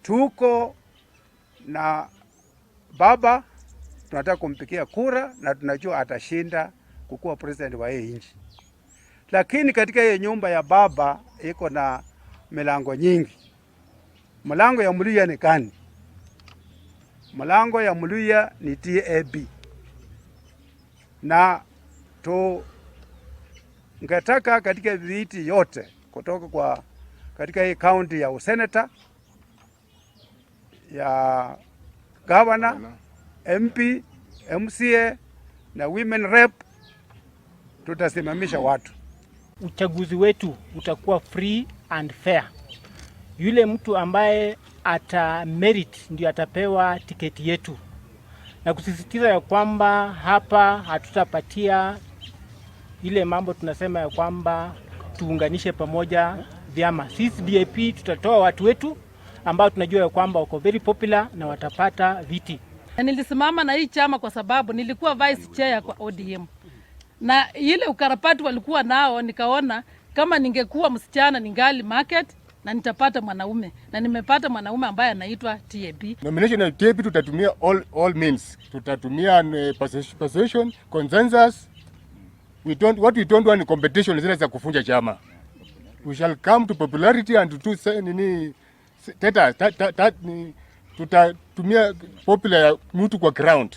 Tuko na baba, tunataka kumpigia kura na tunajua atashinda kukuwa president wa hii nchi, lakini katika hiyo nyumba ya baba iko na milango nyingi. Mlango ya Mluhya ni gani? Mlango ya Mluhya ni TAB, na tungetaka katika viti yote kutoka kwa katika hii county ya useneta, ya governor, MP, MCA na women rep, tutasimamisha watu. Uchaguzi wetu utakuwa free and fair. Yule mtu ambaye ata merit ndio atapewa tiketi yetu, na kusisitiza ya kwamba hapa hatutapatia ile mambo tunasema ya kwamba tuunganishe pamoja vyama. Sisi DAP tutatoa watu wetu ambao tunajua ya kwamba wako very popular na watapata viti. Na nilisimama na hii chama kwa sababu nilikuwa vice chair kwa ODM na ile ukarabati walikuwa nao, nikaona kama ningekuwa msichana ningali market na nitapata mwanaume, na nimepata mwanaume ambaye anaitwa TAB. Nomination ya TAB tutatumia all means. Tutatumia persuasion, consensus. We don't, what we don't want ni competition zile za kuvunja chama. We shall come to popularity and to say nini teta ta, ta, ta, ni, tutatumia popular ya mtu kwa ground.